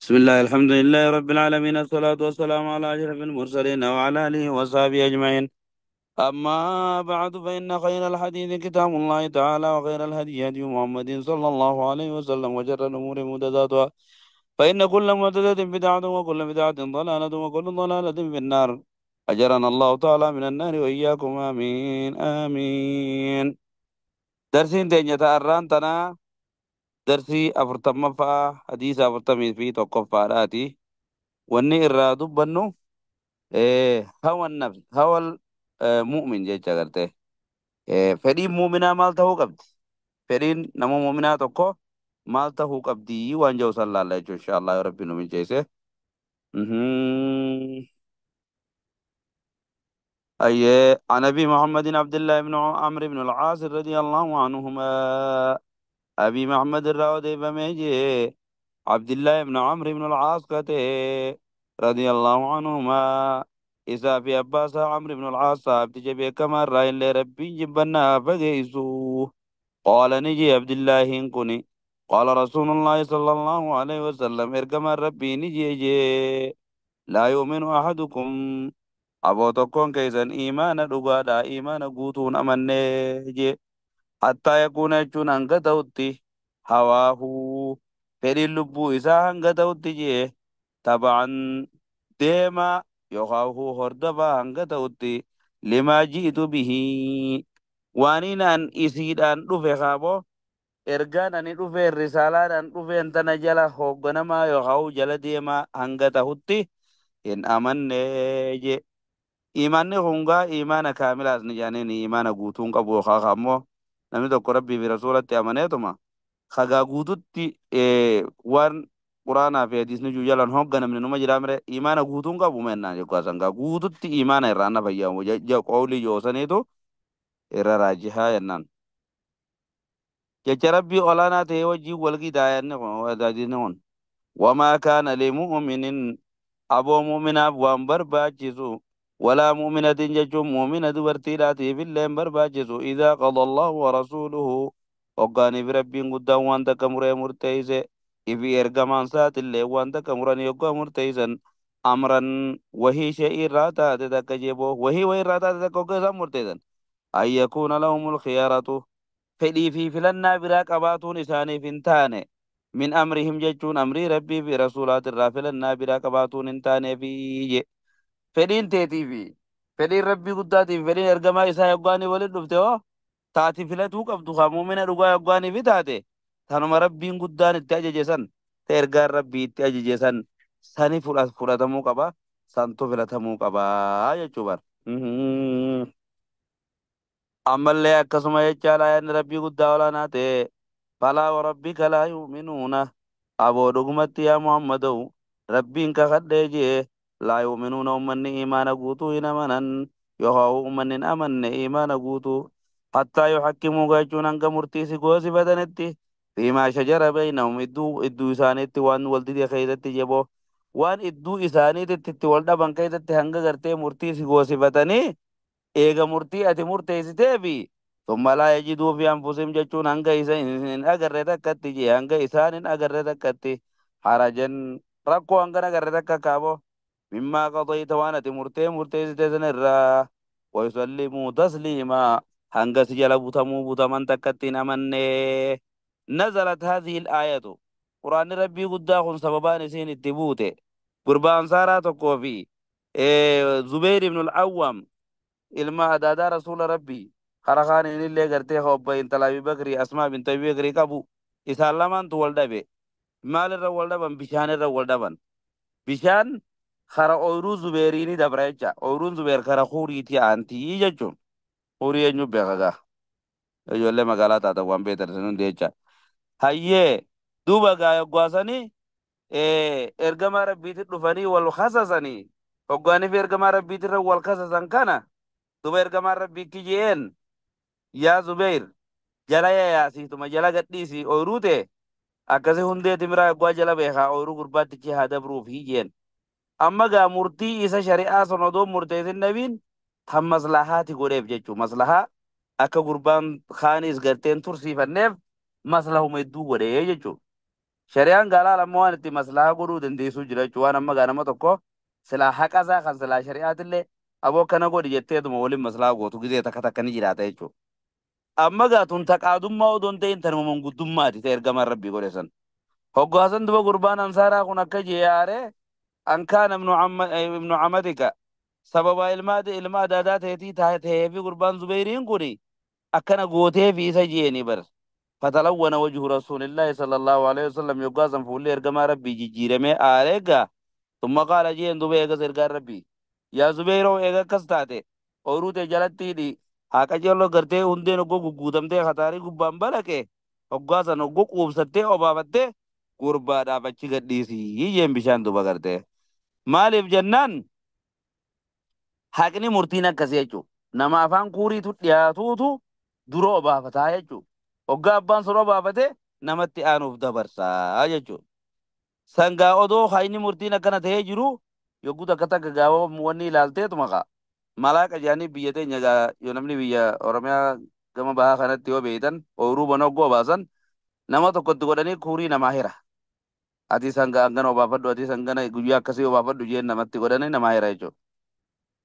بسم الله، الحمد لله رب العالمين، الصلاة والسلام على أشرف المرسلين وعلى آله وصحبه أجمعين. أما بعد، فإن خير الحديث كتاب الله تعالى، وخير الهدي هدي محمد صلى الله عليه وسلم، وشر الأمور محدثاتها، فإن كل محدثة بدعة، وكل بدعة ضلالة، وكل ضلالة في النار. أجرنا الله تعالى من النار وإياكم، آمين آمين. درسين تينيا تأران تنا درسي أفرتم فا حديث أفرتمي في توقف فاراتي واني إرادو بنو إيه هوى النفس هوى المؤمن جيتشا قرتي إيه فدي مؤمنا مال تهو قبدي فدين نمو مؤمنا توكو مال تهو قبدي وان جو صلى الله عليه إن شاء الله ربي نمين جيسه. أي عن أبي محمد عبد الله بن عمرو بن العاص رضي الله عنهما، أبي محمد الراودي بميجي عبد الله بن عمرو بن العاص كته رضي الله عنهما، إذا في أباس عمرو بن العاص عبد جبي كما رأي لربي جبنا فجيسو. قال نجي عبد الله كني قال رسول الله صلى الله عليه وسلم إركما ربي نجي جي لا يؤمن أحدكم أبو تكون كيسا إيمان رقادا إيمان قوتون أمني جي حتى يكون يجون أنك هواه فدي لبو إسا هنگا تاوتي جي طبعا ديما يخاوه هردفا هنگا تاوتي لما جئت به وانين أن إسيد أن رفع خابو إرغان أن رفع الرسالة أن رفع انتنا جلا خوغنما يخاو جلا ديما هنگا تاوتي إن أمن جي إيماني هنگا إيمان كامل أسني جانين إيمان قوتون قبو خاخامو نمي tokko rabbii fi rasuulatti amaneetuma kagaa guututti waan quraanaa fi hadiisni juu jalan hoogganamne numa jiraa mire imaana guutuun qabu mennaan jekku asangaa guututti imaana irraa na fayyamu qawlii joosaniitu irra raajihaa jennaan. Jecha rabbii olaanaa ta'e wajjiin wal qixaayanni hadiisni kun wamaa kaana limu'minin aboo mu'minaaf waan barbaachisu ولا مؤمنة جتشم مؤمنة دبرتي في اللين برباجسو إذا قضى الله ورسوله وقاني في ربي قدام وانت كمري مرتيزة إفي إرقمان سات اللي وانت كمراني يقا مرتيزا أمرا وهي شيء راتا تتكجبه وهي وهي راتا تتكوكسا مرتيزا أن يكون لهم الخيارة فدي في فلنا براك أباتون إساني فنتاني من أمرهم جتشون أمري ربي في رسولات الرافلنا براك أباتون انتاني في fedhiin teetii fi fedhiin rabbii guddaatii fi fedhiin ergamaa isaa yoggaanii waliin dhufte hoo taati filatuu qabdu haa muumina dhugaa yoggaanii fi taate tanuma rabbiin guddaan itti ajaje san ta ergaan rabbii itti ajaje san sani fudhatamuu qaba santu filatamuu qaba jechuu bar. Ammallee akkasuma jechaadha yaadni rabbii guddaa olaanaa ta'e falaa warabbika laa yu'minuuna aboo dhugumatti yaa Muhammadou rabbiin kakadhee jee لا يؤمنون أمني إيمان قوتو إن يخاو أمني أمن إيمان قوتو حتى يحكموا قيتون أنك مرتيسي قوسي بدنتي فيما شجر بينهم إدو إدو إسانيتي وان والدي خيزتي جبو وان إدو إسانيتي تتي والدبان كيزتي هنگا غرتي مرتيسي قوسي بدني إيغا مرتي أتي مرتيسي تيبي ثم لا يجدوا في أنفسهم جتون هنگا إسان أغر تكتي جي هنگا إسان أغر تكتي حرجا ركو هنگا أغر تككابو مما قضيت وانا مرتي مرتي تزن الرا ويسلموا تسليما هنگس جل بوتمو بوتمن تكتين أمني. نزلت هذه الآية قرآن ربي قداخ سببان سين التبوت قربان سارة تكوفي زبير بن العوام إلما دادا رسول ربي خرخان اللي قرتي خوب انت أبي بكري أسماء بنت أبي بكري كابو إسالمان تولدبي مال الرول دبن بشان الرول دبن بشان خرا أورو زبيريني دبرجة أورو زبير خرا خوري تي أنتي يجون خوري ينو بيغا يقول لما قالت هذا وان بيتر سنون ديجا هاي دوبا غايا غواسني إرجما ربي تدفني والخصصني وغاني في إرجما ربي تر والخصصن كان دوبا إرجما ربي كيجين يا زبير جلا يا سي ثم جلا قديسي أورو تي أكاسي هندي تمرا غوا جلا بيخا أورو غربات تي هذا بروف هيجين أما جا مرتي إذا شريعة سندو مرتي النبين تم مصلحة تقولي بجتشو مصلحة أكا قربان خانيس قرتين ترسي فالنف مصلحة مدو قولي جتشو Shari'aan gaalaa ammoo waan itti maslahaa godhuu dandeessuu jira jechuudha. Waan amma gaa nama tokko silaa haqa isaa kan silaa shari'aatillee aboo kana godhi jetteetuma waliin maslahaa gootu gizee takka takka ni jiraata jechuudha. Amma gaa tun taqaadummaa odoo hin ta'in tanuma manguddummaati ta'e ergamaan rabbii godhe san. Hoggaasan duba gurbaan ansaaraa kun akka jeeyaaree an kaana ibnu amatika sababa ilma adaadaa ta'eetii ta'ee fi gurbaan Zubeyriin kuni akkana gootee fi isa jeeni bar. Fatalawwana wajhu rasuulillaahi sallallahu alaihi wasallam yoggaasan fuulli ergamaa rabbii jijjiiramee aareeggaa. Tumma qaala jeen duba eegas ergaan rabbii. Yaa Zubeyroo eega akkas taate ooyiruu ta'e jalatti hidhi haa qajeeloo gartee hundeen oggoo gugguutamtee kataarii gubbaan balaqe hoggaasan oggoo quubsattee obaafattee gurbaadhaaf achi gadhiisii jeen bishaan duba gartee. Maaliif jennaan haqni murtiin akkasii jechuudha. Nama afaan kuuriitu dhiyaatuutu dura obaafataa jechuudha. Hoggaa abbaan sun obaafate namatti aanuuf dabarsaa jechuudha. Sangaa odoo haqni murtiin akkana ta'ee jiru yogguu takka takka gaawwa wanni ilaalteetu maqaa. Malaaqa jedhanii biyya teenya gaa yoo namni biyya Oromiyaa gama bahaa kanatti yoo beeytan ooyiruu bana hoggoo obaasan nama tokkotti godhanii kuurii namaa hira. Ati sangaa hangana obaafadhu ati sangana guyyaa akkasii obaafadhu jeen namatti godhanii namaa hira jechuudha.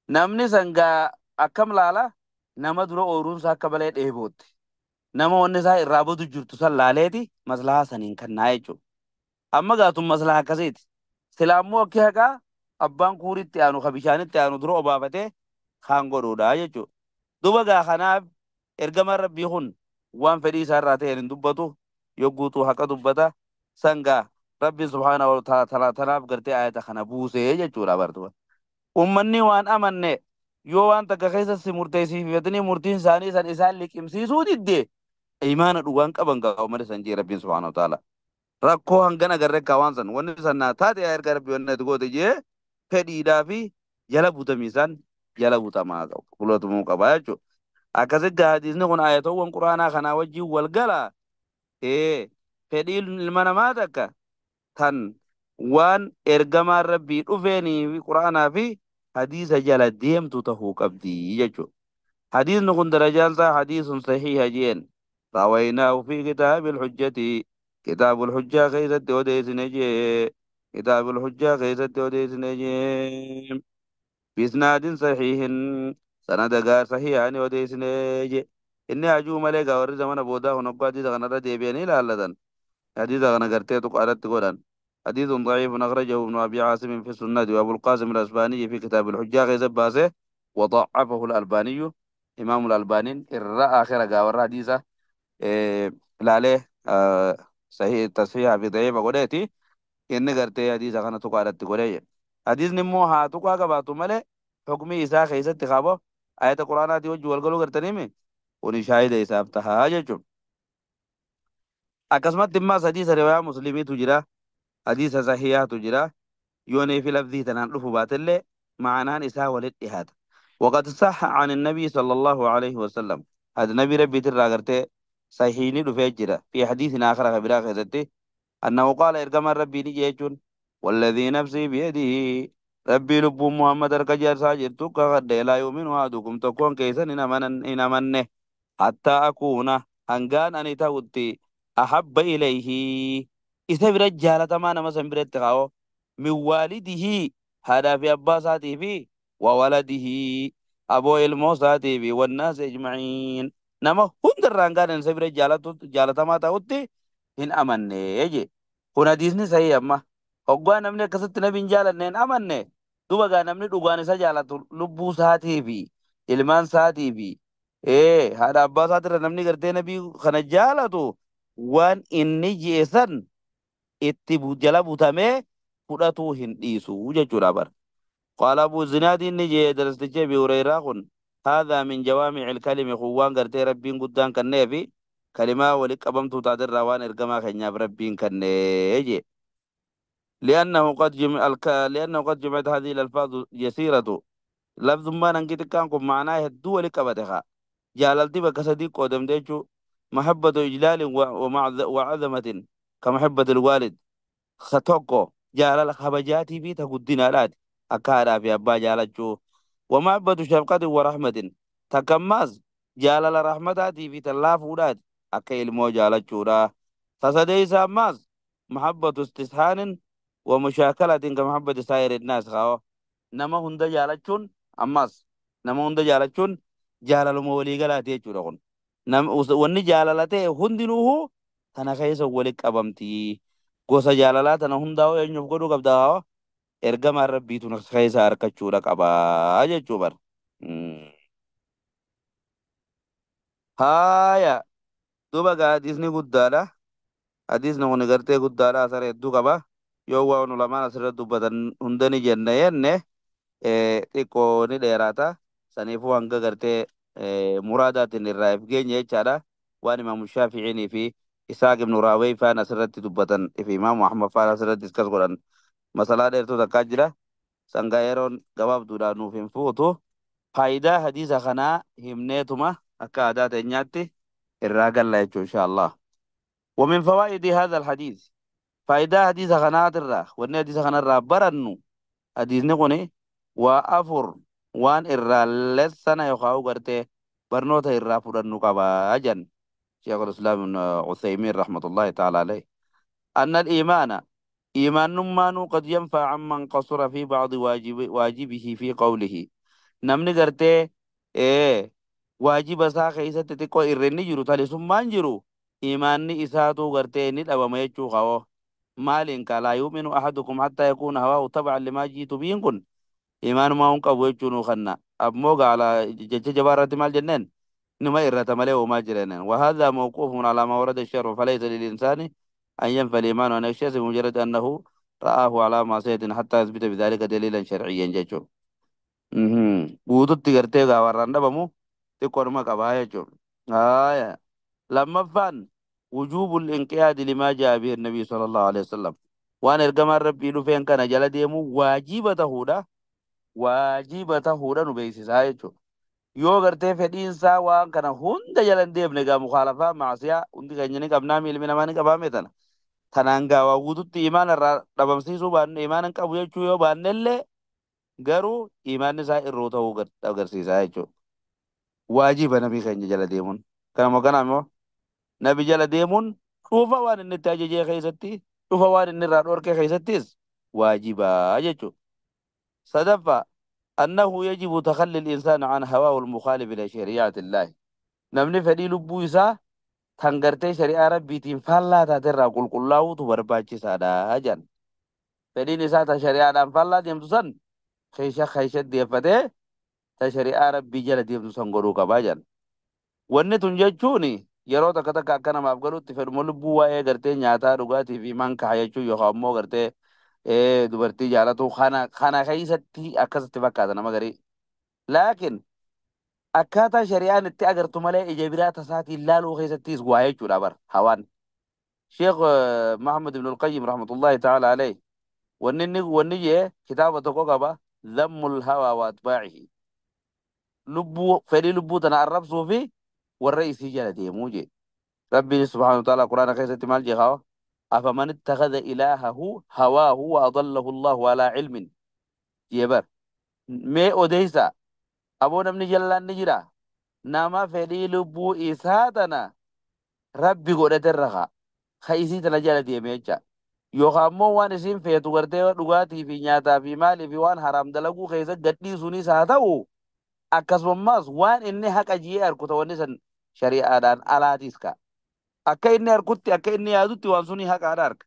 Namni sangaa akkam laala nama dura ooyiruun isaa akka malee dheebootti. Nama wanni isaa irraa badu jirtu san laaleeti maslahaa saniin kannaa jechuudha. Amma gaatun maslahaa akkasiiti. Silaa immoo akki haqaa abbaan kuuritti aanu ka bishaanitti aanu dura obaafatee kaan godhuudha jechuudha. Duba gaa kanaaf ergamaan rabbii kun waan fedhii isaa irraa ta'een hin dubbatu yogguutu haqa dubbata sangaa rabbiin subhaana wa ta'ala tanaaf gartee ayata kana buusee jechuudha bartuba. Ummanni waan amanne yoo waan takka keessa si murteessifatanii murtiin isaanii san isaan liqimsiisuu didde imaana dhugaan qaban gaa ummata san jee rabbiin subhaana wa ta'ala. Rakkoo hangana agarree kaa waan san wanni san naa taate yaa erga rabbii wanni ati goote jee fedhiidhaa fi jala butamii isaan jala butamaa qabu fudhatamuu qaba jechuudha. Akkasitti gaa hadiisni kun ayatowwan quraanaa kanaa wajjin wal gala fedhiin ilma namaa takka tan waan ergamaan rabbii dhufeenii fi quraanaa fi hadiisa jala deemtu tahuu qabdi jechuudha. Hadiisni kun darajaan isaa hadiisun sahiiha jeen. Rawaynaahu fi kitaabil hujjati. Kitaabul hujjaa keessatti odeessine jee. Kitaabul hujjaa keessatti odeessine jee. Bisnaadin sahiihin sanada gaar sahiihaan odeessine jee. Inni hajuu malee gaa warri zamana boodaa kun hoggaa hadiisa kanarra deebi'anii ilaallatan. Hadiisa kana gartee tuqaadhatti godhan. حديث ضعيف أخرجه ابن أبي عاصم في السنة وأبو القاسم الأسباني في كتاب الحجة غير وضعفه الألباني إمام الألباني الرأى آخر قاور حديثة لا عليه صحيح تصحيح في ضعيف قولتي إن قرتي حديثة كانت تقارت قولي حديث نمو ها تقا قباتو ملي حكمي إساء خيسة تخابه آية القرآن وجه والقلو قرتنيمي ونشاهد إساء فتحها جيجو أكسمت دماس حديث رواية مسلمي تجرى حديث صحيح تجرى يوني في لفظه تنان رفو باتلي معناه إساء والاتحاد. وقد صح عن النبي صلى الله عليه وسلم هذا النبي ربي ترى قرتي صحيحين رفيجرة في حديث آخر خبرا خزتي أنه قال إرقم ربي نجيجون والذي نفسي بيده ربي لب محمد ركجر ساجرتك قد لا يؤمن أحدكم تكون كيسا إن أمنه حتى أكون هنغان أني تاوتي أحب إليه إذا برجالة ما نمسن برتقاو من والده هذا في أباساته في وولده أبو الموساتي في والناس أجمعين نما هند الرانغان إن سبر جالة ما تاوتي إن أمنه يجي هنا ديزني صحيح أما هقوا نمني كست نبي جالة نين أمنه دوبا قا نمني دوغاني سجالة لبو ساتي في إلمان ساتي في إيه هذا أباساتي نمني قرتي نبي خنا جالة وان إني جيسن itti jala butamee fudhatuu hin dhiisu jechuudha bar. Qaala Abu Zinaad inni jee darastichee Abi Hureyraa kun haadhaa min jawaami'il kalimi kun waan gartee rabbiin guddaan kenneefi kalimaa walitti qabamtuu taaterraa waan ergamaa keenyaaf rabbiin kennee jee. لأنه قد جمع لأنه قد جمعت هذه الألفاظ يسيرة لفظ ما ننقي كان معناه الدول كبتها جاللتي بكسدي قدم ديجو محبة إجلال وعظمة كمحبة الوالد خطوكو جالل خبجاتي في تقدنا لات أكارا في أبا جالجو ومحبة شفقة ورحمة تكماز جالل رحمتاتي في تلافولات أكيل مو جالجو را تصدي ساماز محبة استسهال ومشاكلة كمحبة سائر الناس خاو. نما هند جالتشون أماس نما هند جالتشون جالل مولي قلاتي يجورون نم وني جالالته هندنوه تنا خيس ولك أبمتي gosa jaalalaa tana hundaa'u eenyuuf godhuu qabda haa ergamaan rabbiitu na keessa harkachuudha qabaa jechuu bara. Haaya duuba gaa hadiisni guddaadha. Hadiisni kun gartee guddaadha asara hedduu qaba. Yoo waan ulamaan asirra dubbatan hunda ni jenne jenne xiqqoo ni dheerata. Saniifuu hanga gartee muraadaatiin irraa if geenye jechaadha. Waan imaamu Shaaficiinii fi Isaaq ibnu Raawwee faan asirratti dubbatan fi imaamu Ahmad faan asirratti diskas godhan. Masalaa dheertuu takkaa jira. Sangaa yeroon gabaabduudhaan nuuf hin fuutu. Faayidaa hadiisa kanaa himneetuma akka aadaa teenyaatti irraa galla jechuu insha Allah. ومن فوائد هذا الحديث فائدة حديث خنات الرا وإن حديث خنا الرا برنو حديث نقولي وأفر وان الرا لسنا يخاو قرته برنوتا الرا فرنو قبا شيخ الإسلام ابن عثيمين رحمة الله تعالى عليه أن الإيمان إيمان نمانو قد ينفع عمن قصر في بعض واجبه في قوله نمني قرته إيه واجب ساخ إيسا تتكو إرني جرو تالي سمان جرو إيماني إساتو قرته نيل أبا ما يجو خاو مالين لا يؤمن أحدكم حتى يكون هواه تبعا لما جئت به كن إيمان ما هم قبو يجونو خنا أبموغ على جبارة مال جنين نما إرة ملي وما جرينين وهذا موقوف على ما ورد الشرع فليس للإنسان أن ينفى الإيمان عن الشخص بمجرد أنه رآه على معصية حتى يثبت بذلك دليلا شرعيا جيجو وضد تغرتي غاوران دبمو تكون ما قبا جيجو آية لما فان وجوب الانقياد لما جاء به النبي صلى الله عليه وسلم وان ارجم ربي لفين كان جل ديمو واجبته دا واجبته دا نبيسي جيجو yoo gartee fedhiin isaa waan kana hunda jala hin deemne gaa mukaalafaa maasiyaa hundi keenya ni qabnaa ilmi namaa ni qabaame tana. Tanaan gaa waa guututti imaana irraa dhabamsiisuu baanne imaana hin qabu jechuu yoo baannellee garuu imaanni isaa irroo ta'uu agarsiisa jechuudha. Waajiba nabii keenya jala deemuun. Kanuma kana immoo nabi jala deemuun dhufa waan inni itti ajajee keessatti dhufa waan inni irraa dhorkee keessattis waajibaa jechuudha. Sadaffaa أنه يجب تخلي الإنسان عن هواه المخالف لشريعة الله. نمني فدي لبو إسا تنغرتي شريعة ربي تنفلا تاترى قل قل الله تبرباچي سادا جن. فدي نساء تشريعة فلا ديمتسن خيشة خيشة ديفته تشريعة ربي جل ديمتسن غرو كباجن. wanni tun jechuun yeroo takka takka akka namaaf galutti fedhuma lubbuu waa'ee gartee nyaataa dhugaatii fi mankaa jechuu yookaan immoo gartee dubartii jaalatu kana keessatti akkasitti fakkaata nama garii. Laakiin akkaataa shari'aan itti agartu malee ija biraa tasaatiin laaluu keessattis waa jechuudha bar hawaan. Sheekh Muhammad ibn al-Qayyim rahmatullahi ta'ala alayhi wanni inni wanni jee kitaaba tokko qaba dhammul hawaa wa atbaa'ihi. Lubbuu fedhii lubbuu tana arrabsuu fi warra isii jala deemuu jee. Rabbiin subhaanahu wa ta'ala quraana keessatti maal jee haa أفمن اتخذ إلهه هواه وأضله الله على علم جبر مي أوديسا أبو نمني جلان نجرا نما فدي لبو إساتنا ربي قدرت الرخا خيسي تنجال ديميجا يوخامو وان اسم فيتو غرتي dhugaatii fi nyaataa fi maalii fi waan haram dalaguu keessa gadhiisuunis haa ta'u akkasumas waan inni haqa jiyee arku ta'onni san shari'aadhaan alaatiis ka'a. Akka inni arkutti akka inni yaadutti waan suni haqaadha arka.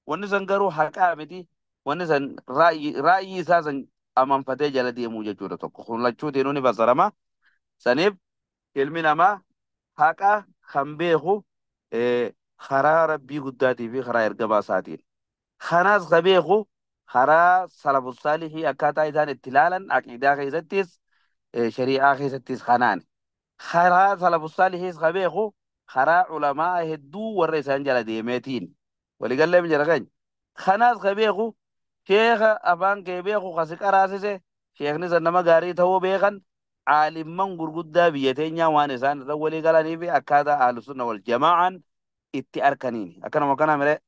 Wanni san garuu haqaa miti. Wanni san raa'yii isaa san amanfatee jala deemuu jechuudha tokko. Kun lachuutiin ni fassarama. Saniif ilmi namaa haqa kan beeku karaa rabbii guddaatii fi karaa ergamaa isaatiin. Kanaas kan beeku karaa salafu saalihii akkaataa isaan itti ilaalan aqiidaa keessattis shari'aa keessattis kanaan. Karaa salafu saalihiis kan beeku karaa culamaa hedduu warra isaan jala deemeetiin. Waliigallee jira keenya. Kanaas ka beeku sheekha afaan kee beeku kasi qaraasise sheekni san nama gaarii ta'uu beekan caalimman gurguddaa biyya teenyaa waan isaan irra walii galanii fi akkaataa ahlusunna wal jamaa'an itti arkaniin. Akkanuma kana miree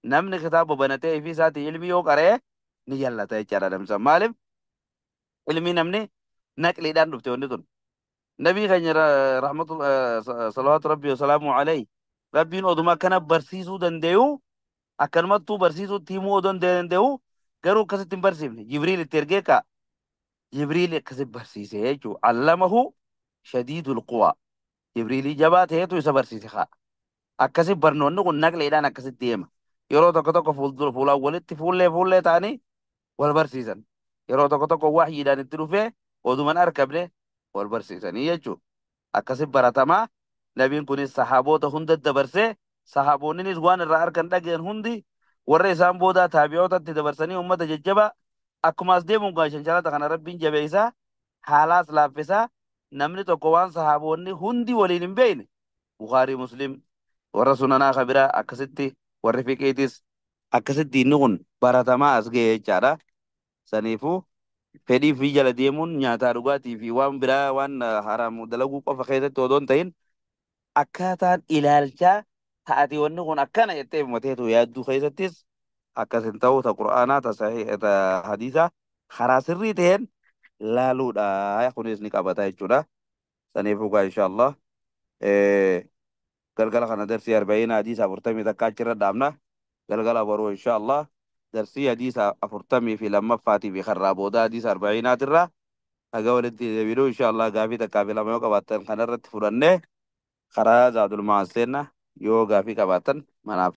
namni kitaaba banatee fi isaatii ilmi yoo qaree ni jallata jechaadha namsa. Maaliif ilmi namni naqliidhaan dhufte wanni tun. Nabii keenya rahmatu salawaatu rabbi wasalaamu alayhi rabbiin oduma akkana barsiisuu danda'u Akkanumattuu barsiisuutti himuu odoo hin danda'u garuu akkasitti hin barsiifne. Jibriil itti ergee ka'a. Jibriil akkasitti barsiise jechuudha. Allamahu shadiidul quwaa. Jibriilii jabaa ta'etu isa barsiise ka'a. Akkasi barnoonni kun naqleedhaan akkasitti deema. Yeroo tokko tokko fuuldura fuulaan walitti fuullee fuullee ta'anii wal barsiisan. Yeroo tokko tokko wahyiidhaan itti dhufee oduman argamne wal barsiisanii jechuudha. Akkasi baratamaa nabiin kunis sahaabota hunda dabarsee sahaabonninis waan irraa argan dhageen hundi warra isaan boodaa taabi'ootatti dabarsanii uummata jajjabaa akkuma as deemuun gaa shanshalata kana rabbiin jabeessaa haalaas laaffisaa namni tokko waan sahaabonni hundi waliin hin beekne Bukaarii Muslim warra sunanaa kabiraa akkasitti warri fiqiitis akkasitti inni kun baratamaa as ga'e jechaadha. Saniifuu fedhii fi jala deemuun nyaataa dhugaatii fi waan biraa waan haraam dalaguu qofa keessatti odoo hin ta'in akkaataan ilaalchaa ta'ati wanni kun akkana jettee himateetu yaadduu keessattis akkas hin ta'u ta qura'aanaa ta sahih ta hadiisaa karaa sirrii ta'een laaluudha kunis ni qabata jechuudha. Saniifuu gaa inshaallah galgala kana darsii 40 hadiisa 41 achirra dhaabna. Galgala boruu inshaallah darsii hadiisa 42ffaatii fi karraa booda hadiisa 40 irraa haga walitti deebinu inshaallah gaafii takkaa fi lama yoo qabaattan kanarratti fudhannee karaa zaadul maaseenna yoo gaafii qabaattan manaaf.